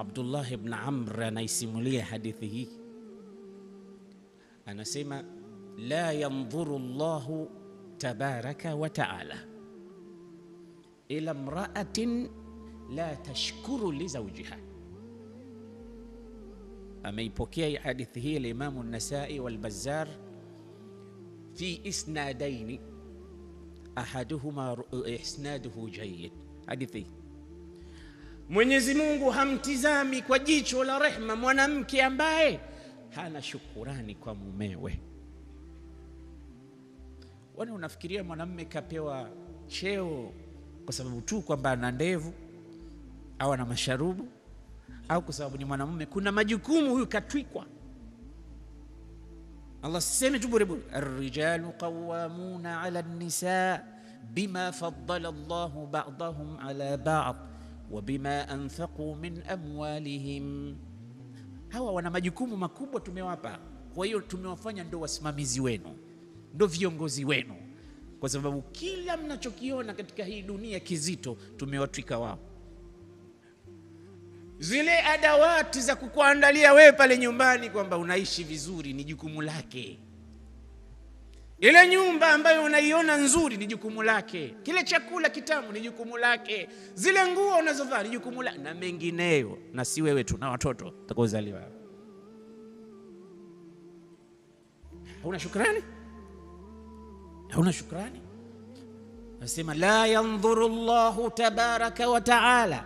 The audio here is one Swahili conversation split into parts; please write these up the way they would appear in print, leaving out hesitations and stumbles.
Abdullah ibn Amr anaisimulia hadithi hii, anasema la yandhuru Allahu tabaraka wa taala ila mraatin la tashkuru li zawjiha. Ameipokea hadithi hii Alimamu Nasai walBazzar fi isnadaini ahaduhuma isnaduhu jayyid. Hadithi, Mwenyezi Mungu hamtizami kwa jicho la rehma mwanamke ambaye hana shukurani kwa mumewe. Wani unafikiria mwanamume kapewa cheo kwa sababu tu kwamba ana ndevu au ana masharubu au kwa sababu ni mwanamume? Kuna majukumu huyu katwikwa. Allah siseme tu bure bure, arrijalu qawwamuna ala nisa bima faddala Allahu ba'dahum ala ba'd wa bima anfaqu min amwalihim. Hawa wana majukumu makubwa tumewapa, kwa hiyo tumewafanya ndo wasimamizi wenu, ndo viongozi wenu, kwa sababu kila mnachokiona katika hii dunia kizito tumewatwika wao. Zile adawati za kukuandalia wewe pale nyumbani kwamba unaishi vizuri ni jukumu lake. Ile nyumba ambayo unaiona nzuri ni jukumu lake. Kile chakula kitamu ni jukumu lake. Zile nguo unazovaa ni jukumu lake, na mengineyo. Na si wewe tu, na watoto utakaozaliwa. Hauna shukrani? Hauna shukrani? Nasema la yandhuru Allahu tabaraka wa taala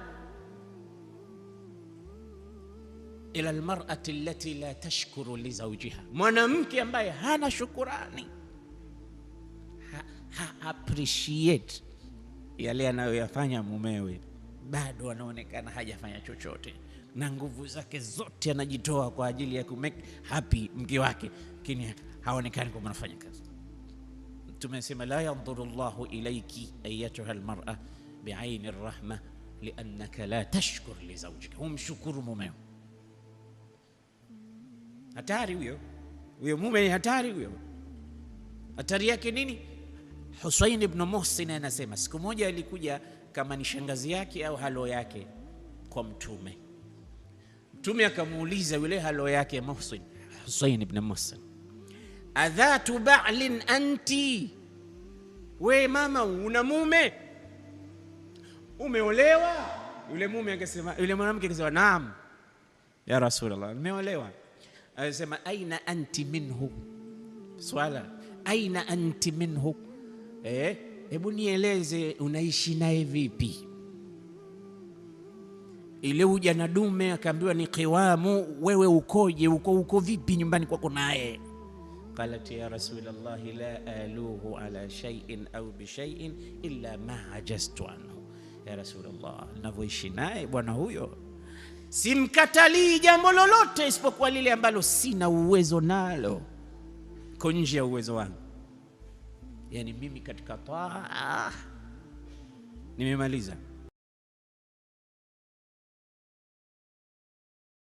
ila almar'ati allati la tashkuru li zawjiha, mwanamke ambaye hana shukurani, ha appreciate yale anayoyafanya mumewe, bado anaonekana hajafanya chochote na nguvu zake zote anajitoa kwa ajili ya kumake happy mke wake, lakini haonekani kwamba anafanya kazi. Tumesema la yandhuru Allahu ilayki ayatuha almar'a biaini arrahma liannaka la tashkur li zawjika, humshukuru mumeo. Hatari huyo, huyo mume ni hatari huyo. Hatari yake nini? Husain ibn Muhsin anasema siku moja alikuja kama ni shangazi yake au halo yake kwa Mtume. Mtume akamuuliza yule halo yake Muhsin, Husain ibn Muhsin, adhatu ba'lin anti, we mama una mume, umeolewa? Yule mume akasema, yule mwanamke akasema naam ya Rasulullah, nimeolewa. Akasema aina anti minhu, swala aina anti minhu, hebu nieleze unaishi naye vipi? Ile ujana dume akaambiwa ni qiwamu, wewe ukoje, uko vipi nyumbani kwako naye? Qalat ya Rasulullah la aluhu ala shay'in au bi shay'in illa ma ajastu anhu. Ya Rasulullah, ninavyoishi naye bwana huyo simkatalii jambo lolote isipokuwa lile ambalo sina uwezo nalo, ko nje ya uwezo wangu. Yani mimi katika taa nimemaliza.